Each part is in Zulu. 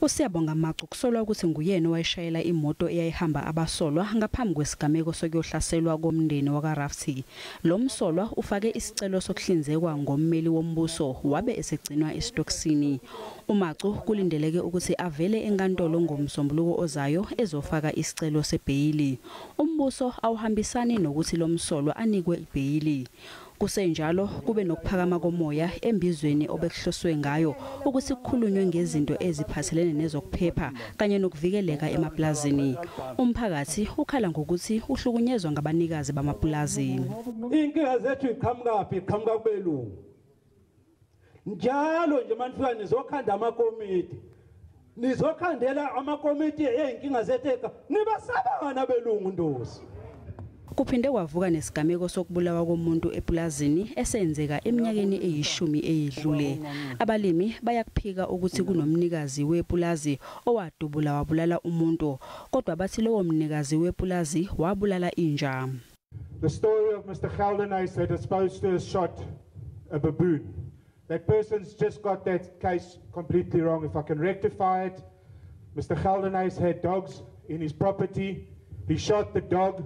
USiyabonga Macu kusolwa ukuthi nguyena owayeshayela imoto eyayihamba abasolwa ngaphambi kwesigameko sokuyohlaselwa komndeni wakaRafti. Lo msolwa ufake isicelo sokuhlinzekwa ngommeli wombuso wabe esegcinwa esitokisini. UMacu kulindeleke ukuthi avele enkantolo ngomsombuluko ozayo ezofaka isicelo sebheyili. Umbuso awuhambisani nokuthi lo msolwa anikwe ibheyili. Kusenjalo kube nokuphakama komoya embizweni obekuhloswe ngayo ukuthi kukhulunywe ngezinto eziphathelene nezokuphepha kanye nokuvikeleka emaplazini. Umphakathi ukhala ngokuthi uhlukunyezwa ngabanikazi bamapulazi. Inkinga zethu iqhamukaphi? Iqhamuka kubelungu. Njalo nje manifika nizokhanda amakomiti. Nizokhandela amakomiti eyinkinga zethu nibasabana abelungu ndosi. Kuphinde kwavuka nesigameko sokubulawa komuntu epulazini esenzeka eminyakeni eyishumi eyedlule. Abalimi bayakuphika ukuthi kunomnikazi wepulazi owadubula wabulala umuntu, kodwa bathi lowo mnikazi wepulazi wabulala inja. The story of Mr. Geldenhuys that is supposed to have shot a baboon. That person's just got that case completely wrong. If I can rectify it, Mr. Geldenhuys had dogs in his property. He shot the dog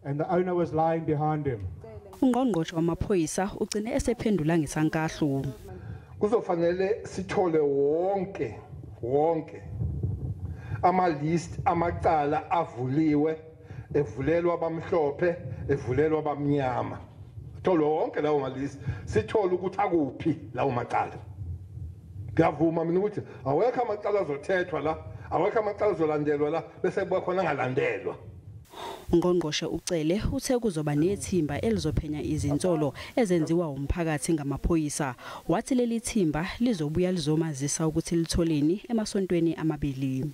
and the owner was lying behind him. Ungqongqoshe wamaphoyisa ugcine esephendula ngesankahlu. Kuzofanele sithole wonke ama list amacala avuliwe, evulelwa abamhlophe, evulelwa abamnyama. Sithole wonke lawo ma list, sithole ukuthi akuphi lawo macala. Ngiyavuma mina ukuthi awekho amacala azothethwa la, awekho amacala azolandelwa la, bese kuba khona angalandelwa. Ungqongqoshe uCele uthe kuzoba nethimba elizophenya izinsolo ezenziwa umphakathi ngamaphoyisa. Wathi leli thimba lizobuya lizomazisa ukuthi litholeni emasontweni amabili.